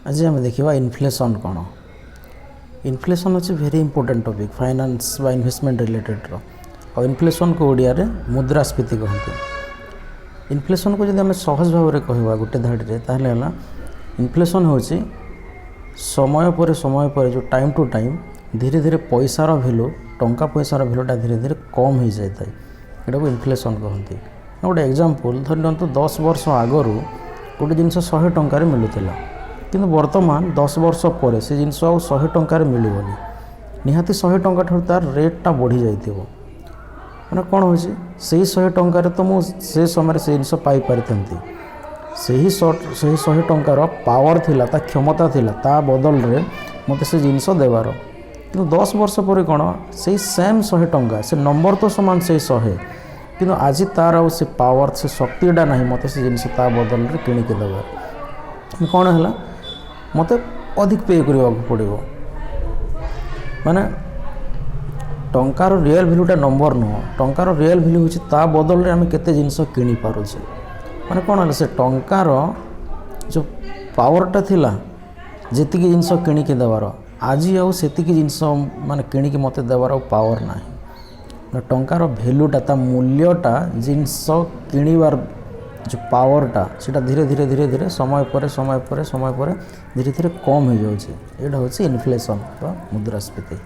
ଆଜି ଆମେ ଦେଖିବା ଇନଫ୍ଲେସନ୍ କ'ଣ। ଇନଫ୍ଲେସନ୍ ହେଉଛି ଭେରି ଇମ୍ପୋର୍ଟାଣ୍ଟ ଟପିକ୍ ଫାଇନାନ୍ସ ବା ଇନଭେଷ୍ଟମେଣ୍ଟ ରିଲେଟେଡ଼୍ର। ଆଉ ଇନଫ୍ଲେସନ୍କୁ ଓଡ଼ିଆରେ ମୁଦ୍ରାସ୍ଫୀତି କହନ୍ତି। ଇନଫ୍ଲେସନ୍କୁ ଯଦି ଆମେ ସହଜ ଭାବରେ କହିବା ଗୋଟେ ଧାଡ଼ିରେ, ତାହେଲେ ହେଲା ଇନଫ୍ଲେସନ୍ ହେଉଛି ସମୟ ପରେ ସମୟ ପରେ ଯେଉଁ ଟାଇମ୍ ଟୁ ଟାଇମ୍ ଧୀରେ ଧୀରେ ପଇସାର ଭ୍ୟାଲୁ, ଟଙ୍କା ପଇସାର ଭ୍ୟାଲୁଟା ଧୀରେ ଧୀରେ କମ୍ ହେଇଯାଇଥାଏ, ଏଟାକୁ ଇନଫ୍ଲେସନ୍ କହନ୍ତି। ଗୋଟେ ଏକ୍ଜାମ୍ପଲ୍ ଧରି ନିଅନ୍ତୁ, 10 ବର୍ଷ ଆଗରୁ ଗୋଟେ ଜିନିଷ 100 ଟଙ୍କାରେ ମିଳୁଥିଲା, କିନ୍ତୁ ବର୍ତ୍ତମାନ 10 ବର୍ଷ ପରେ ସେ ଜିନିଷ ଆଉ 100 ଟଙ୍କାରେ ମିଳିବନି। ନିହାତି 100 ଟଙ୍କା ଠାରୁ ତାର ରେଟ୍ଟା ବଢ଼ିଯାଇଥିବ। ମାନେ କ'ଣ ହେଉଛି, ସେଇ 100 ଟଙ୍କାରେ ତ ମୁଁ ସେ ସମୟରେ ସେ ଜିନିଷ ପାଇପାରିଥାନ୍ତି, ସେହି 100 ଟଙ୍କାର ପାୱାର ଥିଲା, ତା କ୍ଷମତା ଥିଲା ତା ବଦଳରେ ମୋତେ ସେ ଜିନିଷ ଦେବାର। କିନ୍ତୁ 10 ବର୍ଷ ପରେ କ'ଣ, ସେଇ ସେମ୍ 100 ଟଙ୍କା, ସେ ନମ୍ବର ତ ସମାନ ସେଇ 100, କିନ୍ତୁ ଆଜି ତାର ଆଉ ସେ ପାୱାର, ସେ ଶକ୍ତିଟା ନାହିଁ ମୋତେ ସେ ଜିନିଷ ତା ବଦଳରେ କିଣିକି ଦେବାର। କ'ଣ ହେଲା, ମୋତେ ଅଧିକ ପେ କରିବାକୁ ପଡ଼ିବ। ମାନେ ଟଙ୍କାର ରିଅଲ୍ ଭ୍ୟାଲୁଟା ନମ୍ବର ନୁହଁ, ଟଙ୍କାର ରିଅଲ୍ ଭ୍ୟାଲୁ ହେଉଛି ତା ବଦଳରେ ଆମେ କେତେ ଜିନିଷ କିଣିପାରୁଛେ। ମାନେ କ'ଣ ହେଲା, ସେ ଟଙ୍କାର ଯେଉଁ ପାୱାରଟା ଥିଲା ଯେତିକି ଜିନିଷ କିଣିକି ଦେବାର, ଆଜି ଆଉ ସେତିକି ଜିନିଷ ମାନେ କିଣିକି ମୋତେ ଦେବାର ଆଉ ପାୱାର ନାହିଁ। ଟଙ୍କାର ଭ୍ୟାଲୁଟା, ତା ମୂଲ୍ୟଟା, ଜିନିଷ କିଣିବାର ଯେଉଁ ପାୱାରଟା, ସେଇଟା ଧୀରେ ଧୀରେ ଧୀରେ ଧୀରେ ସମୟ ପରେ ସମୟ ପରେ ସମୟ ପରେ ଧୀରେ ଧୀରେ କମ୍ ହେଇଯାଉଛି। ଏଇଟା ହେଉଛି ଇନଫ୍ଲେସନ୍ ବା ମୁଦ୍ରାସ୍ଫୀତି।